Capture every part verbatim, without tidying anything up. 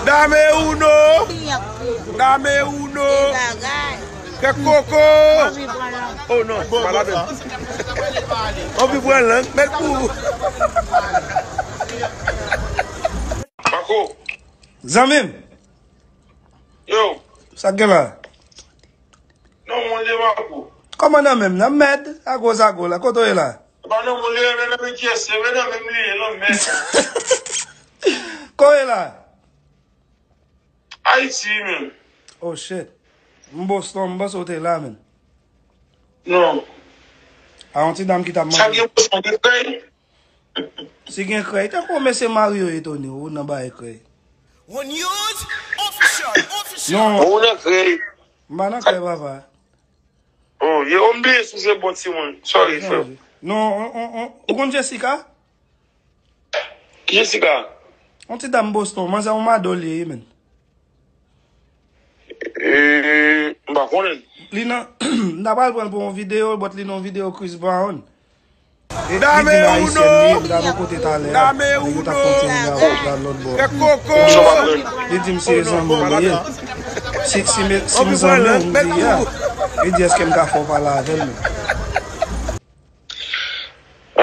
Dame uno! Dame uno! Kèk koko! Oh non, pa ladan. Anvi pran lang, mèt pou ou. Mako. Zanmi m. Yo. Sa k gen la? Non, mwen, li Mako. Kòman nan menm nan mèd? Agoz agoz la. Kote w ye la? Pa nan moun li renmen nan men kyès, se renmen nan menm li ye, nan mèd. Kote w ye la? Ayiti, menm. Oh shit. M Boston, m panse w te la, menm. Non. A yon ti dam ki t ap mande. Sa gen Boston, gen krèy? Si gen krèy, tankou mesye Mario ye Tony, ou nan bagay krèy. One News Official, Official. Non. Ou nan krèy. M pa nan krèy, papa. Oh, yo, m bliye si se bon timoun. Sorry, frè. Non, on, on, on, ou konn Jessica? Jessica? On ti dam Boston, manzè on mado li ye, men. Eh, m pa konnen. Li nan, m ta pral pran l pou yon videyo, but li nan yon videyo Chris Brown. E, li di m ayisyen li ye, m t al yon kote talè a. Nèg yo t ap fè yon ti nègawòt la lòt bò. Li di m se zanmi m li ye. Si, si, me, si m zanmi w, m di, yeah. Li di, èske m ka fè w pale avè l, men?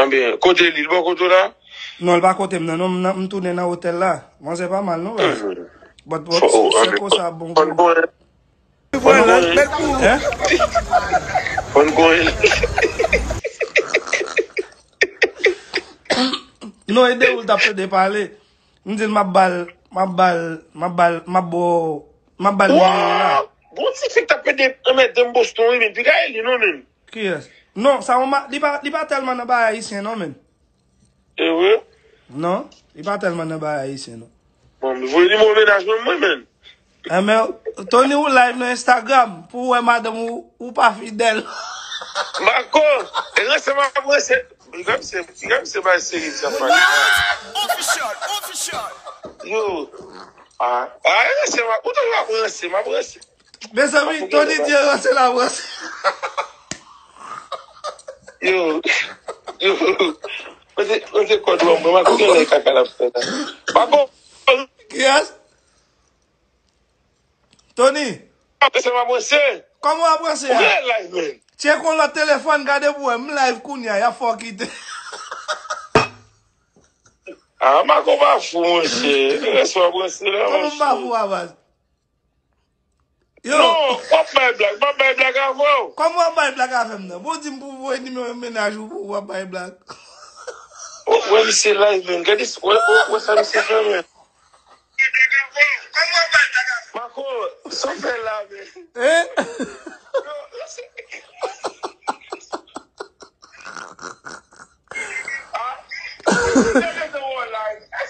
Anben, kote li? Li bò kote w la? Non, li pa kote m nan, non, m nan, m tounen nan otèl la. Manzè pa mal, non, baz. But, but, se konsa, bon. Hein? Konn konn. Non, e de ou l t ap tande pale. M di l m ap ba l, m ap ba l, m ap ba l, m ap ba w, m ap ba l nimewo la. Wow! Gon ti fi k t ap pede anmède m Boston, wi, men piga e li non, men. Kiyès? Non, sa yon ma-, li pa, li pa tèlman nan bagay ayisyen, non, men. E vre? Non, li pa tèlman nan bagay ayisyen, non. Bon, m voye nimewo mennaj mwen, mwen, men. Enben, Tony, ou live nan Instagram pou w wè madanm ou, ou pa fidèl. Mako, e ranse m ap ranse. Piga misye, piga misye bay seri sa pale. Yo. Ah, ah, e ranse m ap, ou toujou ap ranse, m ap ranse. Mezanmi, Tony di ranse l ap ranse. Yo. Yo. Mete, mete kòd ou an mwen, Mako gen lè kaka l ap fè la. Mako. Kiyès? Tony. Ap ranse, m ap ranse. Kòman w ap ranse a? Ou gen live, men. Tcheke yon lòt telefòn, gade pou wè, m live kounye a, y ap fè w kite. Ah, Mako pa fou, monchè. Ranse w ap ranse la, monchè. Kòman m pa fou a, baz? Yo. Non, w ap bay blag, m ap bay blag avè w. Kòman w ap bay blag avè m nan? Bon, di m pou voye nimewo mennaj ou pou w ap bay blag. Wè misye live, men. Gade, wè, wè, wè sa misye fè, men. Mako, sa w fè la, men. Hein?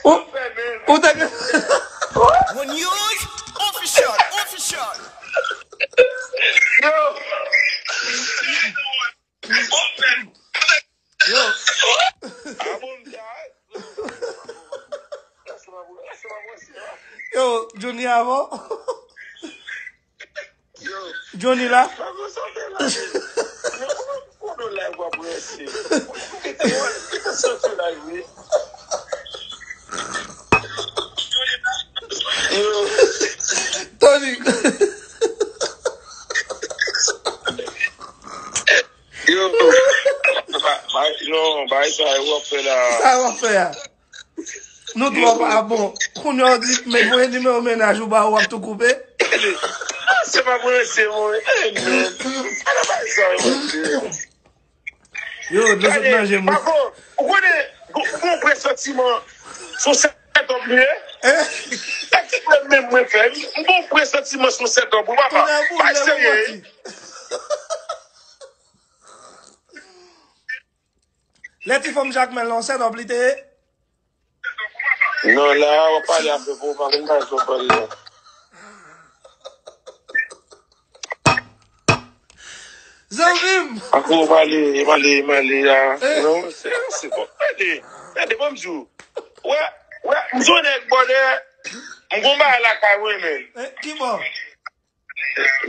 Ou, ou te gen One News Official, Official. Yo. Yo. Yo, Johnny avan. Johnny la. Tony. Yo, ba, ba, non, bay sa yo w ap fè la. Sa w ap fè a? Nou twò pa bon. Kounye a w di, men voye nimewo mennaj ou ba w, w ap tou koupe. Ah, se pa branche, mwen. Eh, men. Ala bay sa yo, mwen. Yo, dlo sot nan je m, wi. Pako, ou konnen, gon, gon presantiman, se yon sètòp li ye. Eh? Eksprè menm mwen fè, m gon presantiman se yon sètòp, wi, papa. Bay serye. Lè ti fanm Jakmèl lan, sètòp li te ye? Non, la, w ap pale afè pou w pa konn bagay sa w pale la. Zanmi m! Afè w pale, pale, pale la. Eh? Non, se, se bon. Gade, gade, ban m di w. Wè, wè, m se yon nèg bòdè, m gon bagay lakay mwen, men. Eh, ki bò?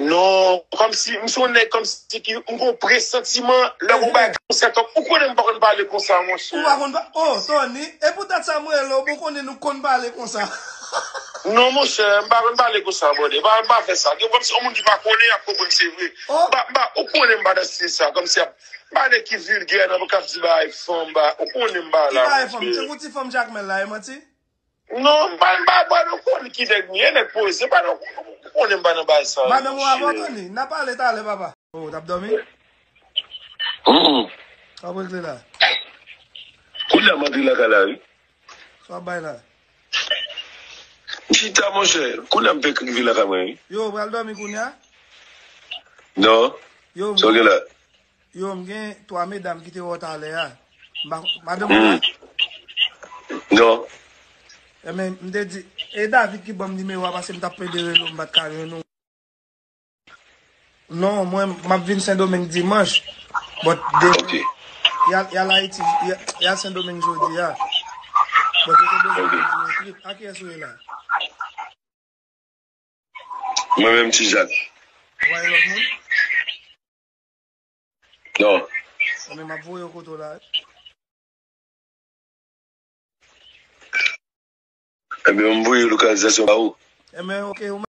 Non, kòmsi, m se yon nèg kòmsi ki, m gon presantiman, lè yon bagay konsa, tank ou konnen m pa konn pale konsa, monchè. Ou pa konn pa-, oh, Tony, e poutèt sa m rele w, bon konnen nou konn pale konsa. Non, monchè, m pa konn pale konsa, brother. M pa, m pa fè sa. Gen kòmsi yon moun ki pa konnen ap konprann se vre. M pa, m pa, ou konnen m pa nan stil sa. Kòmsi ap pale ki vilgè nan k ap di bagay fanm, ba, ou konnen m pa la, monchè. Ki bagay fanm? Se pou ti fanm Jakmèl la, e manti? Non, m pa, m pa, m pa, ou konnen ki nèg m ye, nèg poze, m pa nan, ou konnen m pa nan bagay sa, monchè. Madanm ou avè w, Tony? N a pale talè, papa. Oh, w t ap dòmi? Mm. Sa w ap regle la? Kounye a m antre lakay la, wi. Sa w ap bay la? M chita, monchè. Kounye a m fèk rive lakay mwen, wi. Yo, w pral dòmi kounye a? Non. Yo, m Sa w gen la? Yo, m gen twa medam ki te wè w talè a. M pa, madanm ou la? Mm. Non. Ebyen, m te di, e David ki ban m nimewo a, paske m t ap pede rele w, m pa t ka jwenn ou. Non, mwen, m ap vin Sendomeng dimanch. But de, Ok. y al, y al Ayiti, y al, y al Sendomeng jodi a. But yo te bezwen Ok. pou di yon trip. A kiyès ou ye la? Mwen menm, Ti Jak. Ou pa gen lòt moun? Non. Mwen menm, m ap voye w kote w la. Ebyen, m voye lokalizasyon ba ou. Ebyen, ok, ou